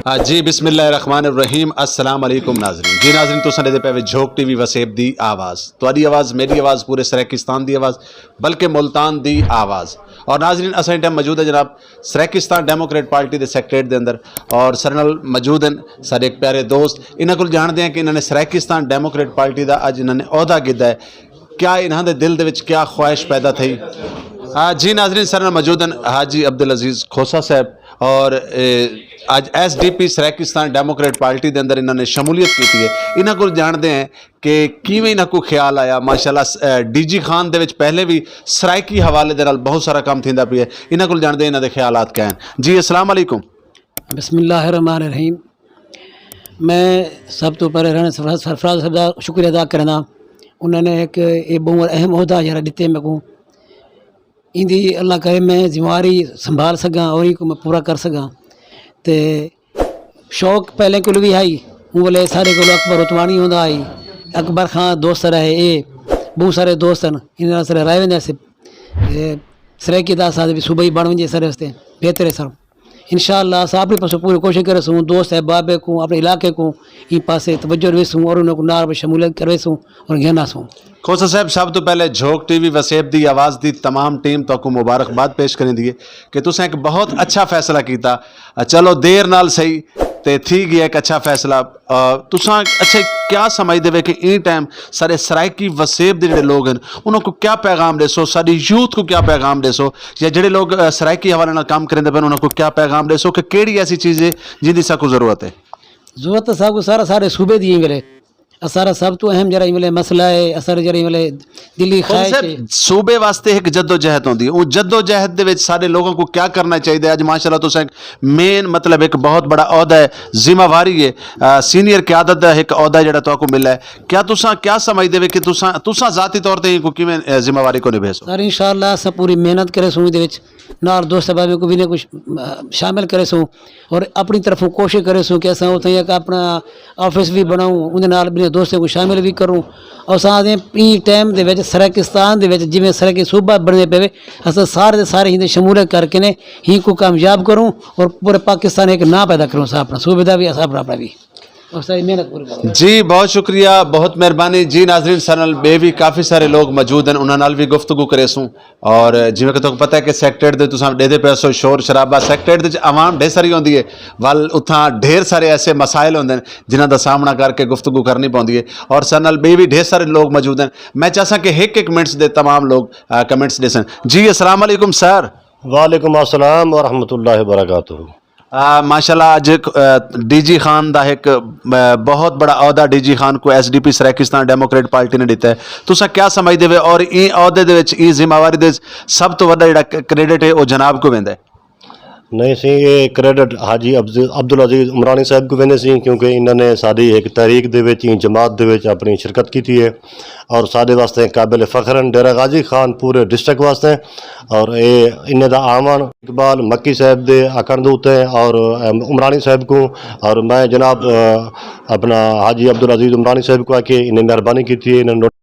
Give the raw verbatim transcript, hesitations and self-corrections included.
آ، جی، بسم اللہ الرحمن الرحیم۔ السلام علیکم ناظرین۔ جی ناظرین، تساں دے پے وے جھوک ٹی وی وسیب دی آواز، تہاڈی آواز، میری آواز، پورے سرائیکستان دی آواز، بلکہ ملتان دی آواز۔ اور ناظرین، اساں اس ٹائم موجود ہے جناب سرائیکستان ڈیموکریٹ پارٹی دے سیکرٹریٹ دے اندر، اور سر نال موجود ہیں سارے ایک پیارے دوست۔ انہاں کول جانتے ہیں کہ انہاں نے سرائیکستان ڈیموکریٹ پارٹی دا اج انہاں نے عہدہ گدا ہے، کیا انہاں دے دل دے وچ کیا خواہش پیدا تھئی۔ آ، جی ناظرین، سر نال موجود ہیں حاجی عبدالعزیز کھوسہ صاحب، اور اے، اج S D P Saraikistan democrat party دے اندر انہاں نے شمولیت کیتی ہے۔ انہاں کول جانتے ہیں کہ کیویں انہاں کو خیال آیا۔ ماشاءاللہ، س-، اے، ڈی جی خان دے وچ پہلے بھی سرائیکی حوالے دے نال بہت سارا کام تھیندا پیا ہے۔ انہاں کول جانتے ہیں انہاں دے خیالات کیا ہیں۔ جی، السلام علیکم۔ بسم اللہ الرحمن الرحیم۔ میں سب تو پہلے رانا سرفراز، سرفراز صاحب دا شکریہ ادا کرنا۔ انہوں نے ایک یہ بہت اہم عہدہ جڑا دتے میرے کو، ان دی اللہ کرے میں ذمہ واری سنبھال سکاں اور ان کو میں پورا کر سکاں۔ تے شوق پہلے کول بھی آئی، اون ویلے سارے کول اکبر عثمانی ہوندا آئی، اکبر خان دوست رہے، اے بہت سارے دوست ہیں، انہاں سارے رائے ویندے سے، اے سرائیکی دا ساتھ بھی صوبہ ہی بن ونجے سارے واسطے بہتر ہے سر۔ انشاءاللہ اساں اپنے پاسوں پوری کوشش کرے سوں، دوست احباب کو، اپنے علاقے کو ان پاسے توجہ روے سوں اور انہاں کو نال شمولیت کروے سوں اور گھنا سوں۔ کھوسہ صاحب، سب تو پہلے جھوک ٹی وی وسیب دی آواز دی تمام ٹیم تو کو مبارکباد پیش کریں دیے کہ تساں ایک بہت اچھا فیصلہ کیتا۔ چلو، دیر نال صحیح، تے تھی گیا ایک اچھا فیصلہ۔ آ، تساں اچھے کیا سمجھدے وے کہ این ٹائم سارے سرائیکی وسیب دے جڑے لوگ ہیں، انہاں کو کیا پیغام دے سو، ساری یوتھ کو کیا پیغام دے سو، یا جڑے لوگ، آ، سرائیکی حوالے نال کام کریندے پے، انہاں کو کیا پیغام دے سو کہ کیڑی ایسی چیز ہے جن دی ساکو ضرورت ہے؟ ضرورت تو ساکو سارا سارے صوبے دی ہے ویلے۔ آ سارا سب تو اہم جڑا ویلے مسئلہ ہے، آ سارا جڑا ویلے دلی خواہش ہے۔ صوبے واسطے ایک جدوجہد ہوندی ہے، وہ جدوجہد دے وچ سارے لوگوں کو کیا کرنا چاہیے؟ اج ماشاءاللہ تساں ایک مین، مطلب، ایک بہت بڑا عہدہ ہے، ذمہ واری ہے، آ، سینئر قیادت دا ایک عہدہ جڑا تہاکوں ملا ہے۔ کیا تساں کیا سمجھدے وے کہ تساں، تساں ذاتی طور تے کو کیویں، آ، ذمہ واری کو نبھے سو؟ سر، انشاءاللہ اساں پوری محنت کرے سوں دے وچ، نال دوست احباب کو بھی نے کچھ، آ، شامل کرے سوں اور اپنی طرفوں کوشش کرے سوں کہ اساں اتھے ایک اپنا آفس بھی بناؤں، اون دے نال اپنے دوستوں کو شامل بھی کروں۔ اور اساں دے ای ٹائم دے وچ سرائیکستان دے وچ جویں سرائیکی صوبہ بننے پے وے، اساں سارے دے سارے ہندے شمولیت کر کے نے ہی کو کامیاب کروں اور پورے پاکستان ایک نام پیدا کروں، اساں اپنا صوبے دا بھی، اساں اپنا، اپنا بھی۔ اور ساری محنت پوری کروں۔ جی، بہت شکریہ، بہت مہربانی۔ جی ناظرین، سارے نال بے بھی کافی سارے لوگ موجود ہیں، انہاں نال بھی گفتگو کرے سوں۔ اور جویں کہ تہاکوں پتہ ہے کہ سیکٹریٹ دے تساں ڈیدے پے سو شور شرابہ، سیکٹریٹ دے وچ عوام ڈھیر ساری ہوندی ہے، ول اتھاں ڈھیر سارے ایسے مسائل ہوندے نے جنہاں دا سامنا کر کے گفتگو کرنی پوندی ہے۔ اور سارے نال بے بھی ڈھیر سارے لوگ موجود ہیں۔ میں چاہساں کہ ایک ایک منٹس دے تمام لوگ، آ، کمنٹس دے سن۔ جی، السلام علیکم سر۔ وعلیکم السلام ورحمۃ اللہ وبرکاتہ۔ آ، ماشاءاللہ، اج، آ، ڈی جی خان دا ایک، آ، بہت بڑا عہدہ ڈی جی خان کو S D P Saraikistan democrat party نے دیتا ہے۔ تساں کیا سمجھدے وے اور این عہدے دے وچ، این ذمہ واری دے وچ سب تو وڈا جڑا ک-، کریڈٹ ہے، وہ جناب کو ویندا ہے؟ نہیں سی، یہ کریڈٹ حاجی عبد-، عبدالعزیز عمرانی صاحب کو ویندے سی، کیونکہ انہاں نے ساری ایک تحریک دے وچ، این جماعت دے وچ اپنی شرکت کیتی ہے اور سارے واسطے قابل فخر ہیں۔ ڈیرہ غازی خان پورے ڈسٹرکٹ واسطے اور اے انہیں دا آون اقبال مکی صاحب دے آکھن دے اُتے اور، ام، عمرانی صاحب کو اور میں جناب، آ، اپنا حاجی عبدالعزیز عمرانی صاحب کو آ کے انہیں مہربانی کیتی ہے، انہوں نے